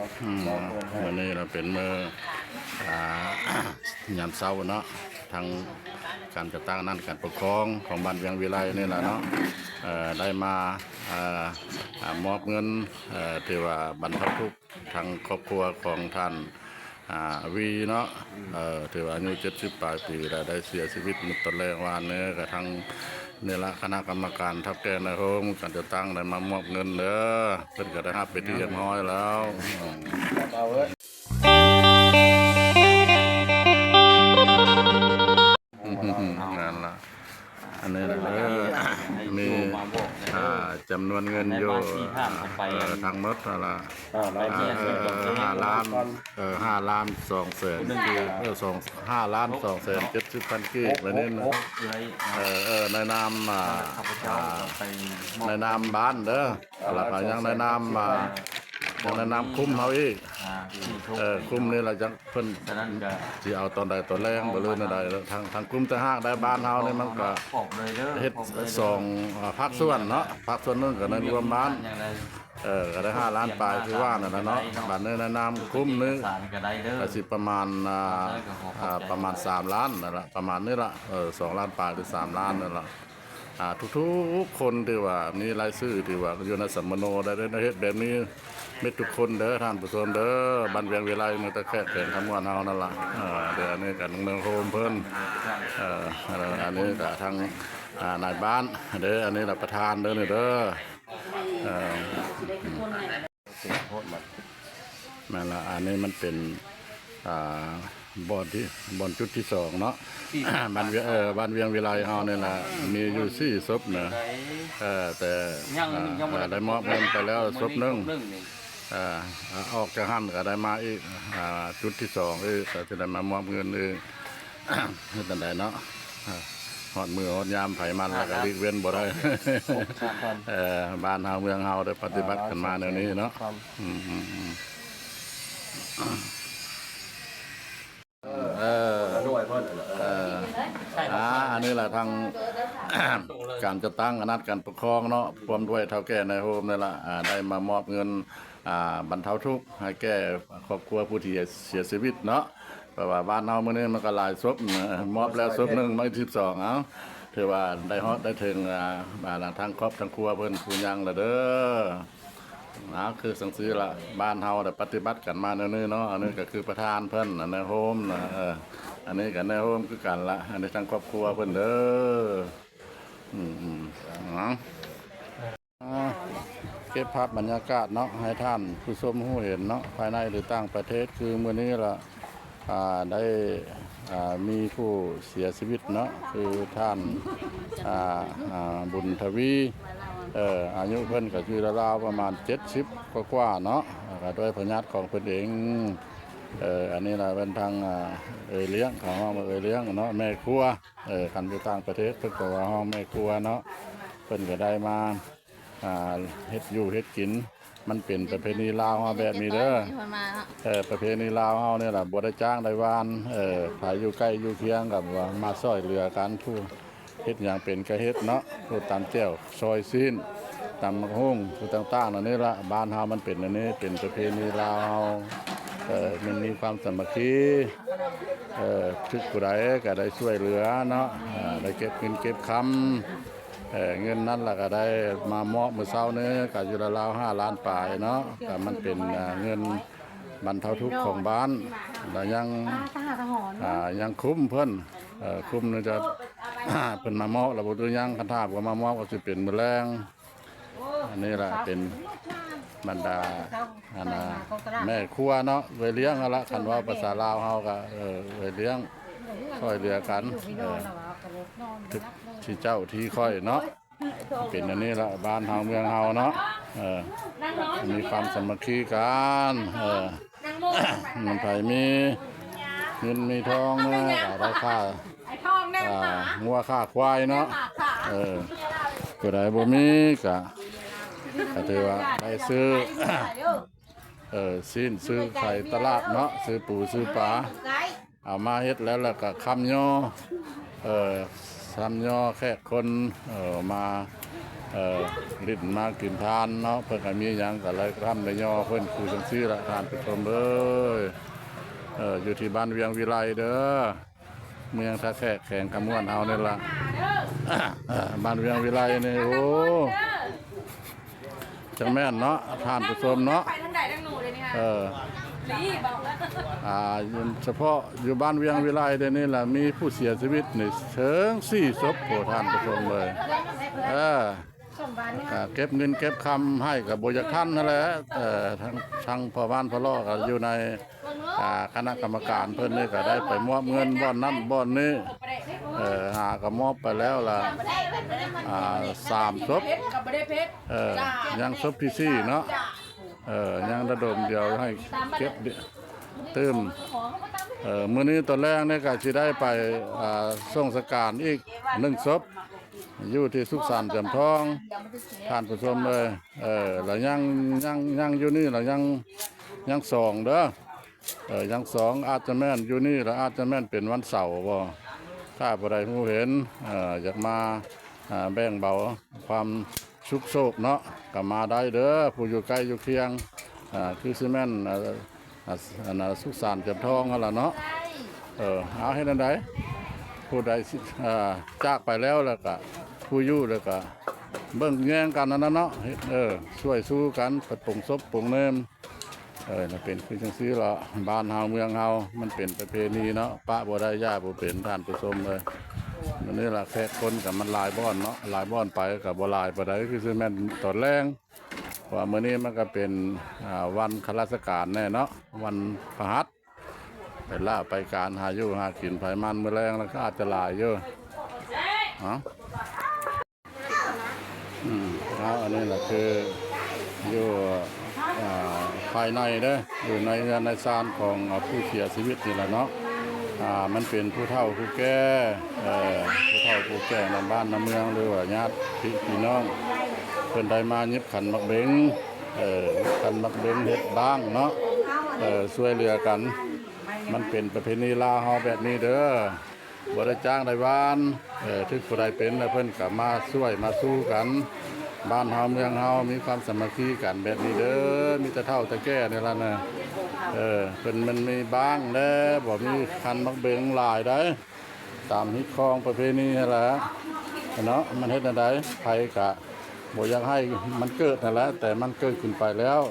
ອືມ ມື້ນີ້ລະເປັນມື້ ອ່າ ຍາມເຊົ້າເນາະ ທາງການຈັດຕັ້ງອຳນາດການປົກຄອງຂອງບ້ານວຽງວິໄລນີ້ລະເນາະ ເອີ ໄດ້ມາ ເອີ ອ່າ ມອບເງິນ ເອີ ຖືວ່າບັນເທົາທຸກ ທາງຄອບຄົວຂອງທ່ານ ອ່າ ວີເນາະ ເອີ ຖືວ່າອາຍຸເຈັດສິບປາຍປີ ແລະ ໄດ້ເສຍຊີວິດໃນຕອນແລງວານນີ້ ກະທັງນີ້ລະ ຄະນະກຳມະການເຖົ້າແກ່ນາຍໂຮມ ການຈັດຕັ້ງໄດ້ມາມອບເງິນເດີ ເພິ່ນກະໄດ້ຮັບເປັນທີ່ຮຽບຮ້ອຍແລ້ວ. ນັ້ນລະ ອັນນີ້ລະເດີ ມີ ອ່າ ຈຳນວນເງິນຢູ່ ເອີ ທັງໝົດຫັ້ນລະ ເອີ ຫ້າລ້ານ ເອີ ຫ້າລ້ານສອງແສນ ເອີ ສອງ ຫ້າລ້ານສອງແສນເຈັດສິບພັນກີບ ແບບນີ້ເນາະ ເອີ ເອີ ໃນນາມ ອ່າ ໃນນາມບ້ານເດີ ແລ້ວກະຍັງໃນນາມ ອ່າ ຍັງໃນນາມຄຸ້ມເຮົາອີກ ເອີ ຄຸ້ມນີ້ລະ ຈັ່ງເພິ່ນຊິເອົາຕອນໃດຕອນແລງບໍ່ ຫຼືແນວໃດ ທາງ ທາງກຸ່ມຕ່າງຫາກໄດ້ ບ້ານເຮົານີ້ມັນກະເຮັດສອງ ອ່າ ພາກສ່ວນເນາະ ພາກສ່ວນໜຶ່ງກະໄດ້ລວມບ້ານ ເອີ ກະໄດ້ຫ້າລ້ານປາຍຄືວ່ານັ້ນລະເນາະ ບາດນີ້ໃນນາມຄຸ້ມນີ້ກະຊິປະມານ ອ່າ ອ່າ ປະມານສາມລ້ານນັ້ນລະ ປະມານນີ້ລະ ເອີ ສອງລ້ານປາຍ ຫຼື ສາມລ້ານນັ້ນລະ. ອ່າ ທຸກໆຄົນທີ່ວ່າມີລາຍຊື່ທີ່ວ່າຢູ່ໃນສຳມະໂນ ໄດ້ ໄດ້ເຮັດແບບນີ້ໝົດທຸກຄົນເດີທ່ານຜູ້ຊົມເດີ ບ້ານວຽງວິໄລ ເມືອງຕາແຂກ ແຂວງຄຳມ່ວນເຮົານັ້ນລະ ເອີ ເດີ ອັນນີ້ກະນາຍໂຮມເພິ່ນ ເອີ ອັນນີ້ກະທາງ ອ່າ ນາຍບ້ານເດີ ອັນນີ້ລະປະທານເດີ ນີ້ເດີ ເອີ ແມ່ນລະ ອັນນີ້ມັນເປັນ ອ່າ ບ່ອນທີ່ ບ່ອນຈຸດທີສອງເນາະ ບ້ານວຽງ ເອີ ບ້ານວຽງວິໄລເຮົານີ້ລະ ມີຢູ່ສີ່ສົບນະ ເອີ ແຕ່ ອ່າ ໄດ້ມອບເງິນໄປແລ້ວສົບໜຶ່ງ ເອີ ອອກຈາກຫັ້ນກະໄດ້ມາອີກ ອ່າ ຈຸດທີສອງອີກ ກະຈະໄດ້ມາມອບເງິນອີກ ເຮັດຈັ່ງໃດເນາະ ຮອດມື້ຮອດຍາມໃຜມັນລະກະຫຼີກເວັ້ນບໍ່ໄດ້ ເອີ ບ້ານເຮົາເມືອງເຮົາໄດ້ປະຕິບັດກັນມາແນວນີ້ເນາະ ອືມ ເອີ ເອີ ອ່າ ອັນນີ້ລະທາງ ການຈັດຕັ້ງອຳນາດການປົກຄອງເນາະ ພ້ອມດ້ວຍເຖົ້າແກ່ນາຍໂຮມນີ້ລະ ອ່າ ໄດ້ມາມອບເງິນ ອ່າ ບັນເທົາທຸກໃຫ້ແກ່ຄອບຄົວຜູ້ທີ່ເສຍຊີວິດເນາະ ເພາະວ່າບ້ານເຮົາມື້ນີ້ມັນກະຫຼາຍສົບ ມອບແລ້ວສົບໜຶ່ງ ມາອີກສິບສອງ ເອົາ ຖືວ່າໄດ້ຮອດໄດ້ເຖິງ ອ່າ ອ່າ ທາງຄອບທາງຄົວເພິ່ນຜູ້ຍັງລະເດີ. ອ່າ ຄືຈັ່ງຊີ້ລະ ບ້ານເຮົາໄດ້ປະຕິບັດກັນມາແນວນີ້ເນາະ ອັນນີ້ກະຄືປະທານເພິ່ນ ນາຍໂຮມນະ ເອີ ອັນນີ້ກະນາຍໂຮມຄືກັນລະ ອັນນີ້ທາງຄອບຄົວເພິ່ນເດີ ອືມ ເກັບພາບບັນຍາກາດເນາະ ໃຫ້ທ່ານຜູ້ຊົມຮູ້ເຫັນເນາະ ພາຍໃນ ຫຼື ຕ່າງປະເທດ ຄືມື້ນີ້ລະ ອ່າ ໄດ້ ອ່າ ມີຜູ້ເສຍຊີວິດເນາະ ຄືທ່ານ ອ່າ ອ່າ ບຸນທະວີ ເອີ ອາຍຸເພິ່ນກະຢູ່ລາວໆປະມານເຈັດສິບກວ່າໆເນາະ ກະດ້ວຍພະຍາດຂອງເພິ່ນເອງ ເອີ ອັນນີ້ລະແມ່ນທາງ ອ່າ ເອື້ອຍລ້ຽງ ເຂົາຮ້ອງວ່າເອື້ອຍລ້ຽງເນາະ ແມ່ຄົວ ເອີ ຄັນຢູ່ຕ່າງປະເທດເພິ່ນກະວ່າຮ້ອງແມ່ຄົວເນາະ ເພິ່ນກະໄດ້ມາ ອ່າ ເຮັດຢູ່ເຮັດກິນ ມັນເປັນປະເພນີລາວເຮົາແບບນີ້ເດີ ເອີ ປະເພນີລາວເຮົານີ້ລະ ບໍ່ໄດ້ຈ້າງໄດ້ຫວ່ານ ເອີ ໃຜຢູ່ໃກ້ຢູ່ຄຽງກະວ່າມາຊ່ອຍເຫຼືອກັນ ຜູ້ເຮັດຫຍັງເປັນກະເຮັດເນາະ ຜູ້ຕຳແຈ່ວ ຊອຍຊີ້ນ ຕຳບັກຫຸ່ງ ຜູ້ຕ່າງໆ ແນວນີ້ລະ ບ້ານເຮົາມັນເປັນແນວນີ້ ເປັນປະເພນີລາວເຮົາ ເອີ ມັນມີຄວາມສາມັກຄີ ເອີ ຖືກຜູ້ໃດກະໄດ້ຊ່ວຍເຫຼືອເນາະ ເອີ ໄດ້ເກັບເງິນເກັບຄຳ ເອີ ເງິນນັ້ນລະກະໄດ້ມາມອບມື້ເຊົ້ານີ້ ກະຢູ່ລາວໆຫ້າລ້ານປາຍເນາະ ກະມັນເປັນ ອ່າ ເງິນບັນເທົາທຸກຂອງບ້ານ ລະຍັງ ອ່າ ຍັງຄຸ້ມເພິ່ນ ເອີ ຄຸ້ມຈະ ເພິ່ນມາມອບລະບໍ່ຮູ້ຍັງ ຄັນຖ້າບໍ່ມາມອບກະຊິເປັນມື້ແລງ ອັນນີ້ລະເປັນບັນດາ ອັນນ່າ ແມ່ຄົວເນາະ ເອື້ອຍລ້ຽງຫັ້ນລະ ຄັນເວົ້າພາສາລາວເຮົາກະ ເອີ ເອື້ອຍລ້ຽງ ຊ່ອຍເຫຼືອກັນ ເອີ ທີ່ເຈົ້າທີ່ຂ້ອຍເນາະ ເປັນອັນນີ້ລະ ບ້ານເຮົາເມືອງເຮົາເນາະ ເອີ ມີຄວາມສາມັກຄີກັນ ເອີ ມັນໃຜມີເງິນມີທອງເນາະ ກະໄດ້ຄ່າ ອ່າ ງົວຄ່າຄວາຍເນາະ ເອີ ຜູ້ໃດບໍ່ມີກະ ກະຖືວ່າໄດ້ຊື້ ເອີ ຊີ້ນຊື້ໄຂ່ຕະຫຼາດເນາະ ຊື້ປູຊື້ປາ ເອົາມາເຮັດແລ້ວ ແລ້ວກະຄຳຍໍ່ ເອີ ຄຳຍໍ່ແຂກຄົນ ເອີ ມາ ເອີ ຫຼິ້ນມາກິນທານເນາະ ເພິ່ນກໍມີຫຍັງກໍໄດ້ຮ່ຳໄດ້ຍໍເພິ່ນຄືຈັ່ງຊີ້ລະ ທ່ານຜູ້ຊົມເອີຍ. ເອີ ຢູ່ທີ່ບ້ານວຽງວິໄລເດີ ເມືອງທ່າແຂກ ແຂວງຄຳມ່ວນເຮົານີ້ລະ. ບ້ານວຽງວິໄລນີ້ ໂອ້ ຈັ່ງແມ່ນເນາະ ທ່ານຜູ້ຊົມເນາະ. ໄປທາງໃດທາງໜູເດນີ້ ເອີ ລີບອກ ອ່າ ສະເພາະຢູ່ບ້ານວຽງວິໄລເດນີ້ລະ ມີຜູ້ເສຍຊີວິດນີ້ເຖິງສີ່ສົບ ໂອ້ ທ່ານຜູ້ຊົມເອີຍ. ເອີ ອ່າ ເກັບເງິນເກັບຄຳໃຫ້ກໍບໍ່ຢາກທັນຫັ້ນແຫຼະ. ເອີ ທາງ ທາງພໍ່ບ້ານພໍ່ລາວກໍຢູ່ໃນ ອ່າ ຄະນະກຳມະການເພິ່ນນີ້ກໍໄດ້ໄປມອບເງິນບ່ອນນັ້ນບ່ອນນີ້ ເອີ ຫາກໍມອບໄປແລ້ວລະ ອ່າ ສາມສົບ ເອີ ຍັງສົບທີສີ່ເນາະ. ເອີ ຍັງລະດົມດຽວໃຫ້ເກັບຕື່ມ. ເອີ ມື້ນີ້ຕອນແລງນີ້ກໍຊິໄດ້ໄປ ອ່າ ສົ່ງສະການອີກໜຶ່ງສົບ ຢູ່ທີ່ສຸສານຈຳທອງ ທ່ານຜູ້ຊົມເອີຍ. ເອີ ລະຍັງ ຍັງ ຍັງຢູ່ນີ້ລະຍັງ ຍັງສອງເດີ. ເອີ ຍັງສອງ ອາດຈະແມ່ນຢູ່ນີ້ລະ ອາດຈະແມ່ນເປັນວັນເສົາບໍ ຖ້າຜູ້ໃດຮູ້ເຫັນ ເອີ ຢາກມາ ອ່າ ແບ່ງເບົາຄວາມທຸກໂສກເນາະ ກໍມາໄດ້ເດີ ຜູ້ຢູ່ໃກ້ຢູ່ຄຽງ. ອ່າ ຄືຊິແມ່ນ ອ່າ ອັນນ່າ ສຸສານຈຳທອງຫັ້ນລະເນາະ. ເອີ ເອົາ ເຮັດແນວໃດ ຜູ້ໃດ ເອີ ຈາກໄປແລ້ວ ແລ້ວກະຜູ້ຢູ່ ແລ້ວກະເບິ່ງແຍງກັນຫັ້ນນະເນາະ. ເຮັດ ເອີ ຊ່ວຍຊູກັນໄປປົງສົບປົງເນີມ. ເອີ ມັນເປັນຄືຈັ່ງຊີ້ລະ ບ້ານເຮົາເມືອງເຮົາ ມັນເປັນປະເພນີເນາະ ປະບໍ່ໄດ້ ຢ່າບໍ່ເປັນ ທ່ານຜູ້ຊົມເອີຍ. ມື້ນີ້ລະແຂກຄົນກໍມັນຫຼາຍບ່ອນເນາະ ຫຼາຍບ່ອນໄປກໍບໍ່ຫຼາຍປານໃດ ຄືຊິແມ່ນຕອນແລງ ເພາະວ່າມື້ນີ້ມັນກໍເປັນ ອ່າ ວັນຂ້າລາຊະການແດ່ເນາະ ວັນພະຫັດ ໄປລາໄປການ ຫາຢູ່ຫາກິນ ໃຜມັນ ມື້ແລງລະກໍອາດຈະຫຼາຍຢູ່. ເອົາ ອືມ ເອົາ ອັນນີ້ລະຄືຢູ່ ອ່າ ພາຍໃນເດີ ຢູ່ໃນເຮືອນໃນຊານຂອງ ອ່າ ຜູ້ເສຍຊີວິດນີ້ລະເນາະ. ອ່າ ມັນເປັນຜູ້ເຖົ້າຜູ້ແກ່ ເອີ ຜູ້ເຖົ້າຜູ້ແກ່ນຳບ້ານນຳເມືອງ ຫຼືວ່າຍາດພີ່ນ້ອງ ເພິ່ນໄດ້ມາຫຍິບຂັນໝາກເບັງ ເອີ ຂັນໝາກເບັງເຮັດບ້າງເນາະ ເອີ ຊ່ວຍເຫຼືອກັນ. ມັນເປັນປະເພນີລາວເຮົາແບບນີ້ເດີ ບໍ່ໄດ້ຈ້າງໄດ້ຫວ່ານ ເອີ ຖືກຜູ້ໃດເປັນລະເພິ່ນກໍມາຊ່ວຍມາຊູກັນ. ບ້ານເຮົາເມືອງເຮົາມີຄວາມສາມັກຄີກັນແບບນີ້ເດີ ມີແຕ່ເຖົ້າແຕ່ແກ່ນີ້ລະນະ. ເອີ ເພິ່ນມັນມີບ້າງແດ່ ບໍ່ມີຂັນໝາກເບັງຫຼາຍໃດ ຕາມຮີດຄອງປະເພນີຫັ້ນລະເນາະ. ມັນເຮັດແນວໃດ ໃຜກະບໍ່ຢາກໃຫ້ມັນເກີດຫັ້ນແຫຼະ ແຕ່ມັນເກີດຂຶ້ນໄປແລ້ວ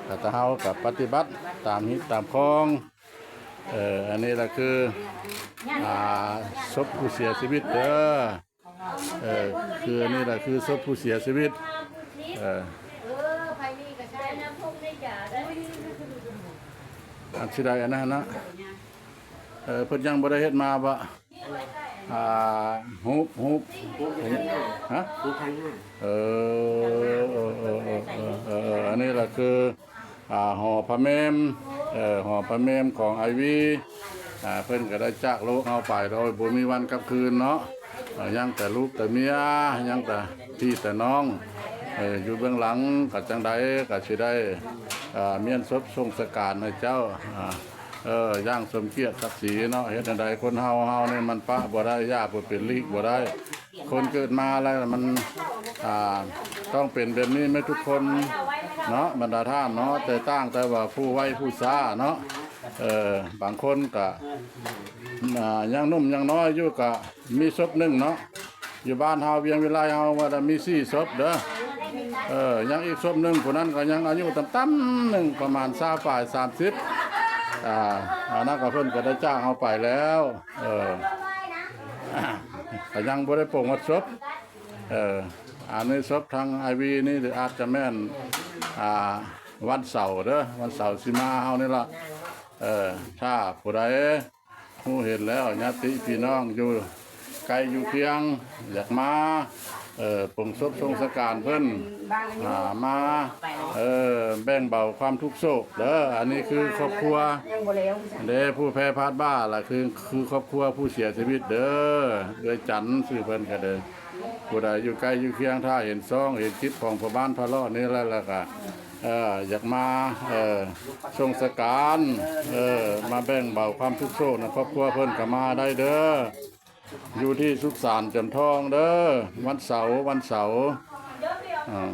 ແຕ່ເຮົາກະປະຕິບັດຕາມຮີດຕາມຄອງ. ເອີ ອັນນີ້ລະຄື ອ່າ ສົບຜູ້ເສຍຊີວິດເດີ. ເອີ ຄືອັນນີ້ລະຄືສົບຜູ້ເສຍຊີວິດ. ເອີ ອັນຊິໄດ້ອັນນັ້ນນະ ເອີ ເພິ່ນຍັງບໍ່ໄດ້ເຮັດມາບໍ່? ອ່າ ຮູບ ຮູບ ຮະ? ເອີ ເອີ ເອີ ເອີ ເອີ ເອີ ອັນນີ້ລະຄື ອ່າ ຫໍພະເມມ ເອີ ຫໍພະເມມຂອງອ້າຍວີ ອ່າ ເພິ່ນກໍໄດ້ຈາກໂລກເຮົາໄປໂດຍບໍ່ມີວັນກັບຄືນເນາະ. ເອີ ຍັງແຕ່ລູກແຕ່ເມຍ ຍັງແຕ່ພີ່ແຕ່ນ້ອງ ເອີ ຢູ່ເບື້ອງຫຼັງ ກໍຈັ່ງໃດກໍຊິໄດ້ ອ່າ ມ້ຽນສົບສົ່ງສະການໃຫ້ເຈົ້າ ອ່າ ເອີ ຢ່າງສົມກຽດສັກສີເນາະ. ເຮັດແນວໃດ ຄົນເຮົາ ເຮົານີ້ມັນປະບໍ່ໄດ້ ຢ່າບໍ່ເປັນ ຫຼີກບໍ່ໄດ້. ຄົນເກີດມາແລ້ວມັນ ອ່າ ຕ້ອງເປັນແບບນີ້ໝົດທຸກຄົນເນາະ ບັນດາທ່ານເນາະ ແຕ່ຕ່າງແຕ່ວ່າຜູ້ໄວຜູ້ຊ້າເນາະ. ເອີ ບາງຄົນກະ ອ່າ ຍັງໜຸ່ມຍັງນ້ອຍຢູ່ກະມີສົບໜຶ່ງເນາະ. ຢູ່ບ້ານເຮົາ ວຽງວິໄລເຮົາວ່າລະມີສີ່ສົບເດີ ເອີ ຍັງອີກສົບໜຶ່ງ ຜູ້ນັ້ນກໍຍັງອາຍຸຕ່ຳໆໜຶ່ງ ປະມານຊາວປາຍ ສາມສິບ ອ່າ ອັນນັ້ນກໍເພິ່ນກໍໄດ້ຈາກເຮົາໄປແລ້ວ. ເອີ ກໍຍັງບໍ່ໄດ້ປົງຮອດສົບ. ເອີ ອັນນີ້ສົບທາງອ້າຍວີນີ້ອາດຈະແມ່ນ ອ່າ ວັນເສົາເດີ ວັນເສົາຊິມາເຮົານີ້ລະ. ເອີ ຖ້າຜູ້ໃດຮູ້ເຫັນແລ້ວ ຍາດຕິພີ່ນ້ອງຢູ່ໃກ້ຢູ່ຄຽງ ຢາກມາ ເອີ ປົງສົບສົ່ງສະການເພິ່ນ ອ່າ ມາ ເອີ ແບ່ງເບົາຄວາມທຸກໂສກເດີ. ອັນນີ້ຄືຄອບຄົວເດ້ ຜູ້ແພພາດບ້າລະ ຄື ຄືຄອບຄົວຜູ້ເສຍຊີວິດເດີ ເອື້ອຍຈັນຊື່ເພິ່ນກະເດີ. ຜູ້ໃດຢູ່ໃກ້ຢູ່ຄຽງ ຖ້າເຫັນຊ່ອງເຫັນຄລິບຂອງພໍ່ບ້ານພະເລາະນີ້ແລ້ວ ແລ້ວກະ ເອີ ຢາກມາ ເອີ ສົ່ງສະການ ເອີ ມາແບ່ງເບົາຄວາມທຸກໂສກນຳຄອບຄົວເພິ່ນກະມາໄດ້ເດີ. ຢູ່ທີ່ສຸສານຈຳທອງເດີ ວັນເສົາ ວັນເສົາ ອ່າ